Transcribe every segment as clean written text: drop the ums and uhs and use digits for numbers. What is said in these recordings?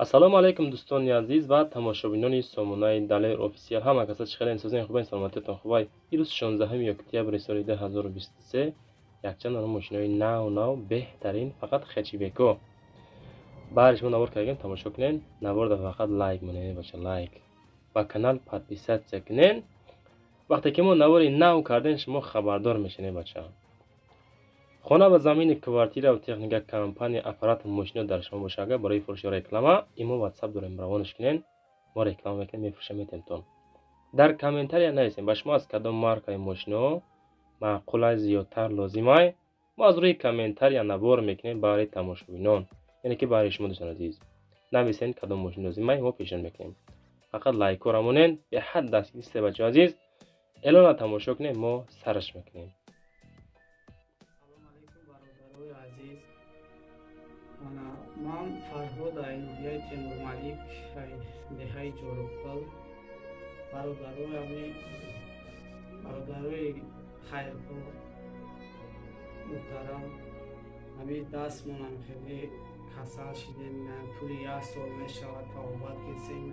Ассалому алайкум дӯстони азиз ва тамошобинони сомонаи Далер Офисиал. Ҳама каса чӣ хеле инсозен хубайн, саломатиятон хубай. Ирӯз 16 октябри соли 2023 якчанд дона мошинои нав нав беҳтарин фақат хэтчбекҳо баъди шумо навор кардем, тамошо кунен. Наворда фақат лайк монед, бача, лайк ба канал подписаться кунен. Вақте ки мо навори нав кардем, шумо хабардор мешавед, бача. Хона ва замини, квартира ва техника, компания, аппарат, мошино дар шумо боша, агар барои фурӯши реклама имо WhatsApp дорем, равонаш кунен, мо реклама мекунем, мефурӯшем, метемтон. Дар комментария нависем, ба шумо аз кадом маркаи мошино маъқулай, зиёдтар лозимай. Мо аз рӯи комментария навор мекунем барои тамошобинон, яъне ки барои шумо дӯстони азиз. Нависен кадом мошин лозимай, мо пешниҳод мекунем. Фақат лайкҳоро монен, беҳад дастгирист, бачаҳо азиз. Эълонро тамошо кунем, мо сараш мекунем. Ман Фарҳод ай ноҳияи Темурмалик, ай деҳаи Ҷорубқул. Бародарои хайрхоҳ муҳтарам, ҳами дастмонам хеле касал шидем, тӯли як сол мешавад табобат гирсем,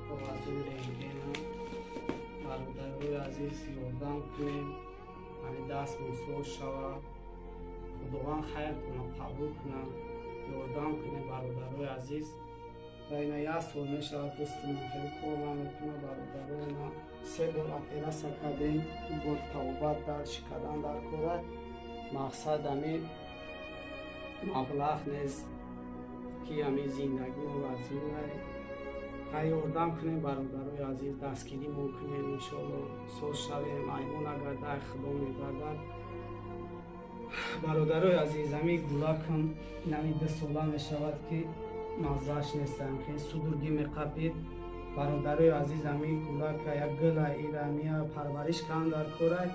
коғазои рентгена. Бародарои азиз, ёрдам кунем, ҳами дастмон соз шавад, Худованд хайр кунад, қабул кунад, ёрдам кунем, бародарои азиз. Ва ина як сол мешавад дӯстимон хеле кор намекунад, бародарои ман. Се бор оператсия кардем, бор табобат дарши кардан дар кора. Мақсад ҳами маблағ нест, ки ҳами зиндагимо вазминай. Ҳай ёрдам кунем, бародарои азиз, дастгиримон кунем, иншоалло соз шавем, аймо нагардад, Худо мегардад. Бародарои азиз, ҳами гулакам инами 2 сола мешавад, ки маззааш нестам, хеле судургӣ меқапид. Бародарои азиз, ҳами гулака як гула ирамия парвариш кан дар корай,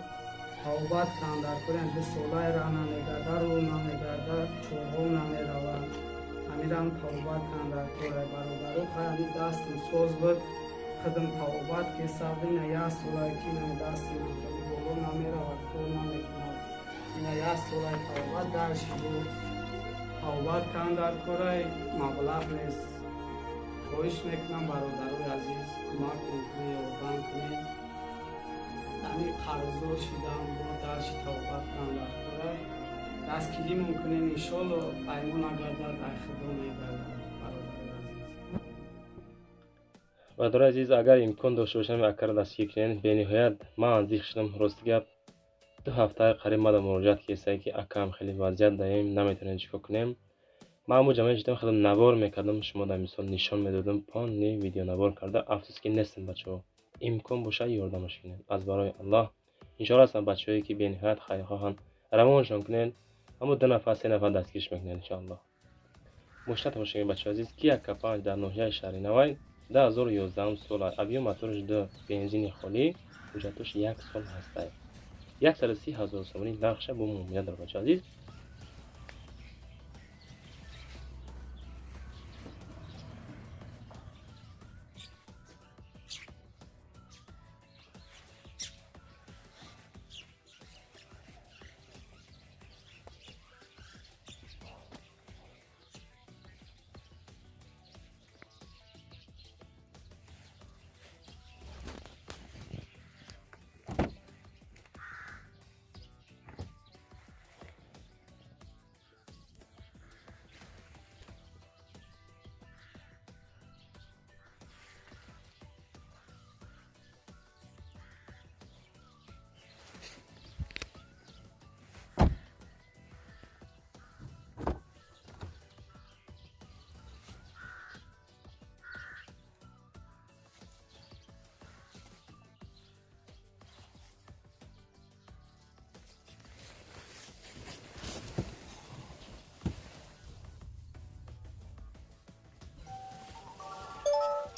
табобат кан дар корай, 2 солаи ра намегарда, рӯ намегарда, чорҳо намеравад. Ҳамирам табобат кан дар корай, бародаро. Хай ҳами дастам соз буд, худам табобат кесавд, ина як солае ки ина дастам хеле боло намеравад, кор намекунад. Ина як солаи табобат дарши буд, табобат кан дар корай, маблағ нест. Хоҳиш мекунам, бародарои азиз, кӯмак кунед, ёрдам кунед. Ҳами қарздор шидам, бо дарши табобат кан дар корай, дастгиримон кунед, иншоалло аймо нагардад, ай Худо мегардад, бародарои азиз. Бародарои азиз, агар имкон дошта бошам, акара дастгир кунед. Бениҳоят ман наздик шудам, рости гап, 2 ҳафтаи қариб мада муроҷиат кардам, ки акам хеле вазъият даем, наметавонем чӣ кор кунем. Ман ҳамон ҷамъа шидам, хеле навор мекардам, шумо дар мисол нишон медодам, полни видеонавор карда. Афсӯс ки нестем, бачаҳо. Имкон бошад, ёрдамаш кунед аз барои Аллоҳ. Иншоалло ҳастанд бачаҳое ки бениҳоят хайрхоҳанд, равоншон кунед, ҳамо 2 нафар, 3 нафар дастгириш мекунед иншоаллоҳ. Мошина тамошо кунед, бачаҳо азиз, Kia K5 дар ноҳияи Шаҳринавай, 2011 сола, объём мотораш 2, бензини холӣ, ҳуҷҷатош 1 сол ҳастай. 130 000 сомонӣ нархша бо муомила дорад, бачаҳо азиз.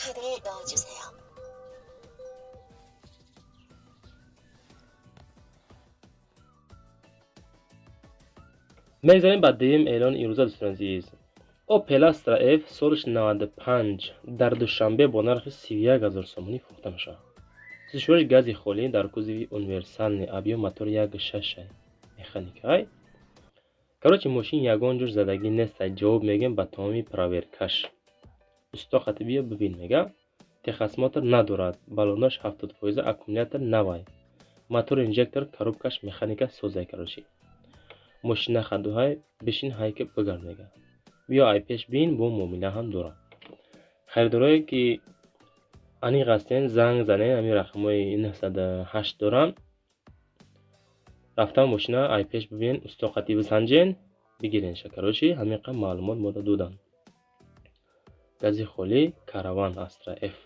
카드를 넣어주세요. Мегзарем ба дуюм эълони имрӯза, дӯстони азиз. Opel Astra F солиш 95 дар Душанбе бо нархи 31 000 сомонӣ фурӯхта мешавад. Сишӯриш гази холӣ дар кузови универсални, объём мотор 1.6 механикай. Короче, мошин ягон ҷур задагӣ нест, ҷавоб мегӯем ба тамоми проверкаш. Усто қати биё бибин мега. Техосмотр надорад, баллонаш 70%, аккумулятор навай. Мотор инжектор, коробкаш механика созай короче. Мошина хадуҳай бишин ҳайки бигард мега. Биё ай пеш бин, бо муомила ҳам дорад. Харидорое ки аниқ ҳастен, занг занен, ҳамин рақамҳои 908 доранд. Рафтан мошина ай пеш бибин, усто қати бисанҷен, бигиренша короче, ҳамин қадр маълумот мода доданд. Гази холӣ Караван Astra F.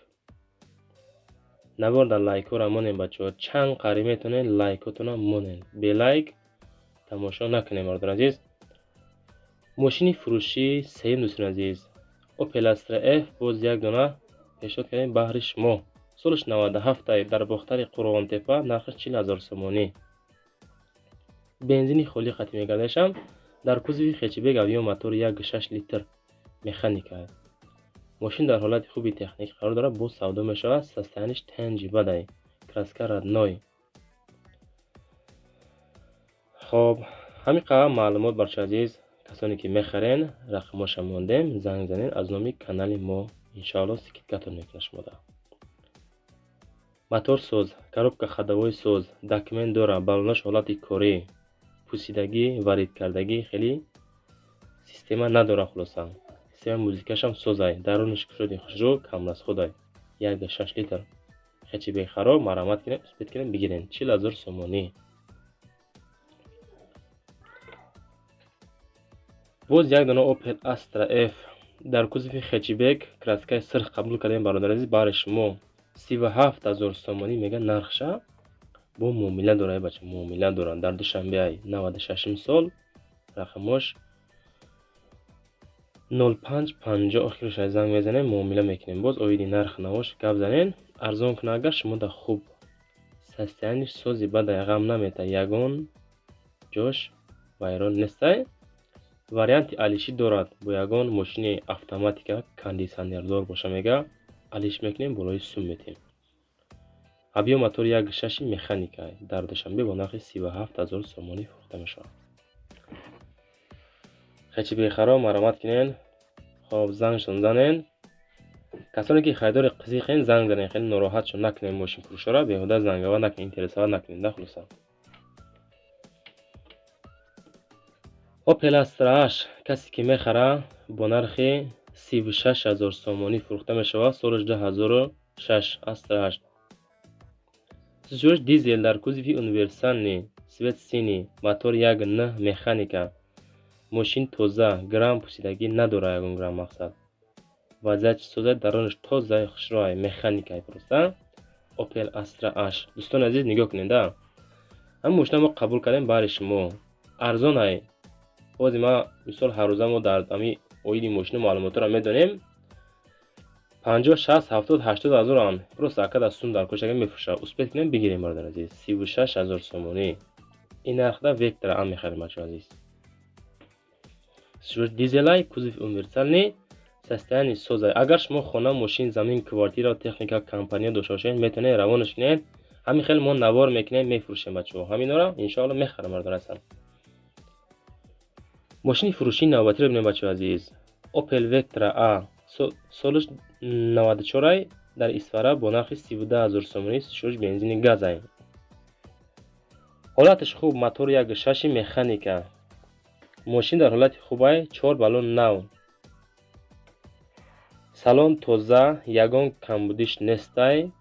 Навор дар лайкҳоро монем бачаҳо, чанд қари метавонед лайкотонро монем. Бе лайк тамошо накунем бародари азиз. Мошини фурӯшии сеюм дӯстони азиз, Opel Astra F боз як дона пешниҳод кардем баҳри шумо. Солаш 97 дар Бохтари Қурғонтепа, нархаш 40 000 сомонӣ. Бензини холӣ қати мегардашам, дар кузови хэтчбек авио мотори 1,6 литр механика. Мошин дар ҳолати хуби техникӣ қарор дорад, боз савдо мешавад, состояниш тенҷи бадай, краска родной. Хоб, ҳамин қадр маълумот барча азиз, касоне ки мехарен, рақамҳоша мондем, занг занен аз номи канали мо, иншоалло скидкатон мекунад шумода. Мотор соз, коробка ходовой соз, документ дора, баллонаш ҳолати корӣ, пусидагӣ, варид кардагӣ хеле система надора хулоса. Система музикашам созай, дарунаш кушоди хушрӯ, камрасходай. 1,6 литр. Хэтчбек хароб, марамат кунед, успеть кунед, бигирен. 40 000 сомонӣ. Боз як дона Opel Astra F дар кузови хэтчбек краскаи сирх қабул кардем бародари азиз, баҳри шумо 37 000 сомонӣ мега нархша. Бо муомила дорад бача, муомила дорад. Дар Душанбе 96 сол, рақамош 0550 охираш занг мезанем, муомила мекунем. Боз оиди нарх навош гап занен, арзон кунад агар шумо да хуб. Состояниш сози бадай, ғам намета, ягон ҷош вайрон нестай. Варианти алишӣ дорад, бо ягон мошини автоматика кондитсионердор боша мега, алиш мекунем, болои сум метем. Объём мотори 1,6 механика дар Душанбе бо нархи 37 000 сомонӣ фурӯхта мешавад. Хэтчбек харо марамат кунен, хоб зангшон занен. Касоне ки харидори қизиқен занг занен, хеле нороҳатшон накунен мошинфурӯшоро, беҳуда зангава накунен, интересава накунен, да хулоса. Opel Astra H касе ки мехара бо нархи 36 000 сомонӣ фурӯхта мешавад, солаш 2006 Astra H. Сӯш дизел дар кузови универсальный, цвет синий, мотор 1,9 механика. Мошин тоза, грамм пусидагӣ надорад ягон грамм мақсад. Вазъияти соза, дарунаш тозаи хушрӯай, механикай просто. Opel Astra H. Дӯстони азиз нигоҳ кунед, да. Ҳамин мошина мо қабул кардем баҳри шумо. Арзонай. Бози ма мисол ҳар рӯза мо дар ҳамин оиди мошина маълумотро медонем. 50, 60, 70, 80 ҳазоранд. Просто акада сум дар кошага мефурӯшад. Успеть кунем бигирем бародари азиз. 36 000 сомонӣ. Ин нархда Вектора ам мехарем бачаҳо азиз. Дизелай, кузов универсальный, состояние созай. Агар шумо хона, мошин, замин, квартира, техника, компания дошта бошед, метавонед равонаш кунед. Ҳамин хел мо навор мекунем, мефурӯшем бачаҳо. Ҳаминора иншоалло мехарам бародари азиз. Мошини фурӯшии навбатиро бинем бачаҳо азиз. Opel Vectra A солаш 94 дар Исфара бо нархи 32 000 сомонӣ, шуш бензини газай. Ҳолаташ хуб, мотор 1,6 механика. Мошин дар ҳолати хубай, 4 баллон нав. Салон тоза, ягон камбудиш нестай.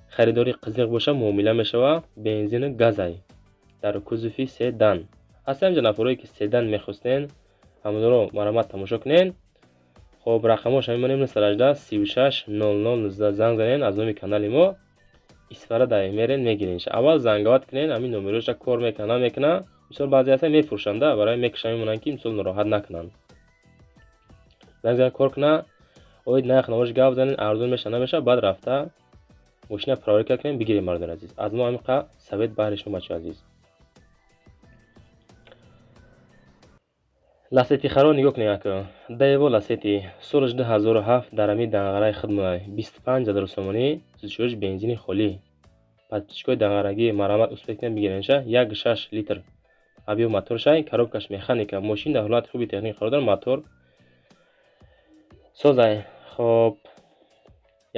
Харидори қизиқ боша муомила мешава, бензину газай. Дар кузови седан. Ҳастанд инҷа нафарое ки седан мехостен, ҳамонро марамат тамошо кунен. Хоб рақамҳош ҳамин монем 918 36 00 19 занг занен аз номи канали мо. Исфара дай мерен мегирен. Аввал зангават кунен, ҳамин номероша кор мекунад, намекунад. Мисол баъзе ҳастанд мефурӯшанд, барои мекушанд мемонанд ки мисол нороҳат накунанд. Занг занен кор кунад, оид нарх навош гап занен, арзон меша намеша, баъд рафта мошина проверка кунем, бигирем бародари азиз. Аз мо ҳамин қадр совет баҳри шумо бачаҳо азиз. Ласети харо нигоҳ кунед ака. Даево Ласети солаш 2007 дар ҳамин данғараи хидмат 25 000 сомонӣ, сӯзишвориш бензини холӣ. Подписчикои данғарагӣ марамат успеть кунед бигиренша 1,6 литр. Объём моторшай, коробкаш механика, мошин дар ҳолати хуби техникӣ қарор дорад, мотор созай. Хоб,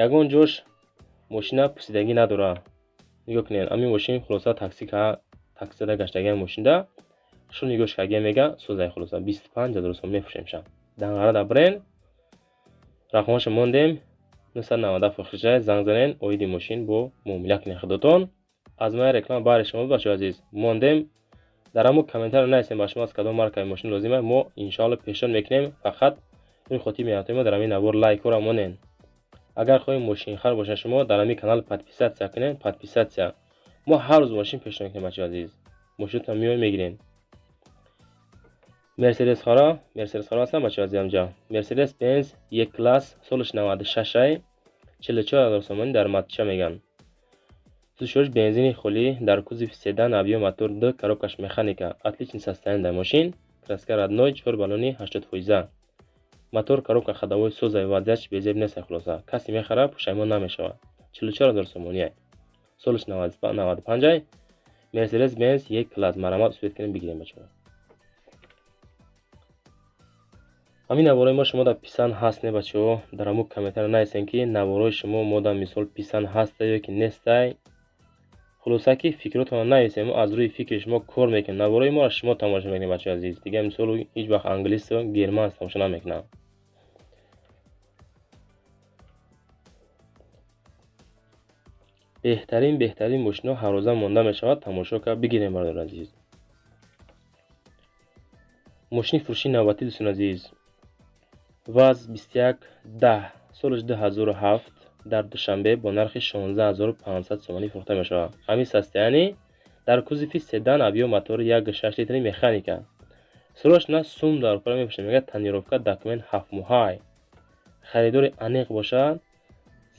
ягон ҷош мошина пусидагӣ надорад. Нигоҳ кунед, ҳамин мошин хулоса такси зада гаштагиам мошинда. Шу нигоҳш кагия мега, созай хулоса 25000 сом мефурӯшемша. Данғарада бирен, рақамашо мондем 997 фурӯшай, занг занен, оиди мошин бо муомила кунед худотон. Аз ман реклама баҳри шумо бачаҳои азиз мондем. Дар ҳамон комментарио нависем ба шумо аз кадом маркаи мошин лозим аст, мо иншоалло пешниҳод мекунем. Фақат ин хотир меҳнатҳои мо дар ҳамин навор лайкҳоро монен. Агар хоҳем мошинхар бошад шумо дар ҳамин канал подписатсия кунед, подписатсия. Мо ҳар рӯз мошин пешниҳод мекунем бачаҳои азиз. Мошинатон меоед мегирен. Мерседес хара, Мерседес хара ҳастам бачаҳои азиз ҳамҷа. Мерседес Бенз Е класс солаш 96 44000 сомонӣ дар матча меган. Сушош бензини холӣ дар кузови седан, объем мотор 2, коробкаш механика, отличный состояние дар мошин, краска родной, 4 баллони 80%. Мотор коробка ходовой созай, вазъиятш безеб нест хулоса. Касе мехара пушаймон намешавад. 44000 сомонӣ. Солаш 95. Мерседес Бенз Е класс марамат успед кунем бигирем бачаҳо. Ҳамин наворои мо шумо дар писанд ҳаст не бачаҳо? Дар ҳамон комментарио нависем ки наворои шумо мо дар мисол писанд ҳаста ё ки нестай. Хулоса ки фикротонро нависем, мо аз рӯи фикри шумо кор мекунем. Наворои моро шумо тамошо мекунед бачаҳои азиз. Дигар мисол ҳеҷ вақт англису германс тамошо намекунам. Беҳтарин мошино ҳаррӯза монда мешавад, тамошо кард бигирем бародари азиз. Мошини фурӯшии навбатӣ дӯстони азиз. ВАЗ 2110 солаш 2007 дар Душанбе бо нархи 16500 сомонӣ фурӯхта мешавад. Ҳамин состояние дар кузови седан, объем мотори 1.6 литри механика. Срочно на сум дар кора мепӯшад, мегӯяд тонировка документ 7 моҳай. Харидори аниқ бошад,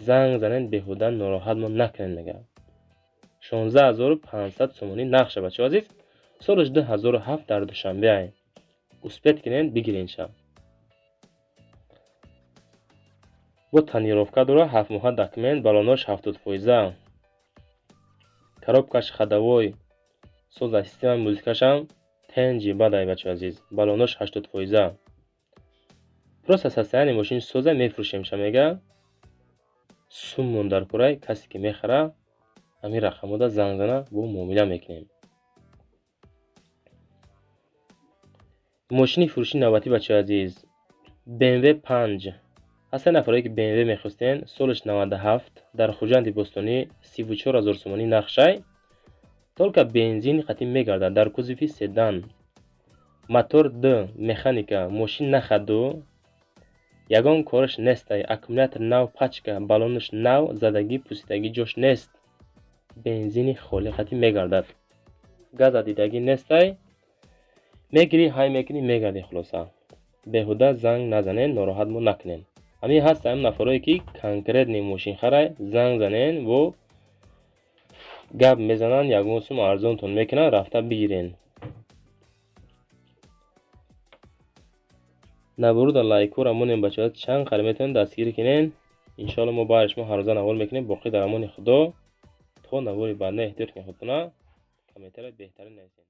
занг занед, беҳуда нороҳатмон накунед мегӯяд. 16500 сомонӣ нархша бачаҳо азиз. Солаш 2007 дар Душанбе. Успед кунед бигиренша. Бо тонировка дора, 7 моҳа документ, баллонош 70%. Коробкаш ходовой, соза, системаи музикашам тенҷи бадай бачаҳои азиз. Баллонош 80%. Просто состояние мошин соза мефурӯшемша мега. Суммон дар курай, касе ки мехара ҳамин рақамода занг зана, бо муомила мекунем. Мошини фурӯшии навбатӣ бачаҳои азиз. BMW 5. Ҳастанд нафарое ки BMW мехостен, солаш 97 дар Хуҷанди Бостонӣ 34000 сомонӣ нархшай. Только бензин қатъи мегардад дар кузови седан. Мотор 2, механика, мошин нахаду, ягон кораш нестай, аккумулятор нав, пачка, баллонаш нав, задагӣ, пусидагӣ ҷош нест. Бензини холӣ қатъи мегардад. Газа дидагӣ нестай. Мегирӣ, ҳай мекунӣ, мегардӣ хулоса. Беҳуда занг назанен, нороҳатмон накунен. Ҳамин ҳаст ҳамин нафарое ки конкретный мошинхарай, занг занен, бо гап мезананд, ягон сум арзонтон мекунанд, рафта бигирен. Наворуда лайкҳоро монем бачаҳо, чанд қадр метавонед дастгирӣ кунен. Иншоалло мо баҳри шумо ҳаррӯза навор мекунем. Боқӣ дар амони Худо. То навори баъдна эҳтиёт кунед худтона. Комментария беҳтарин нависед.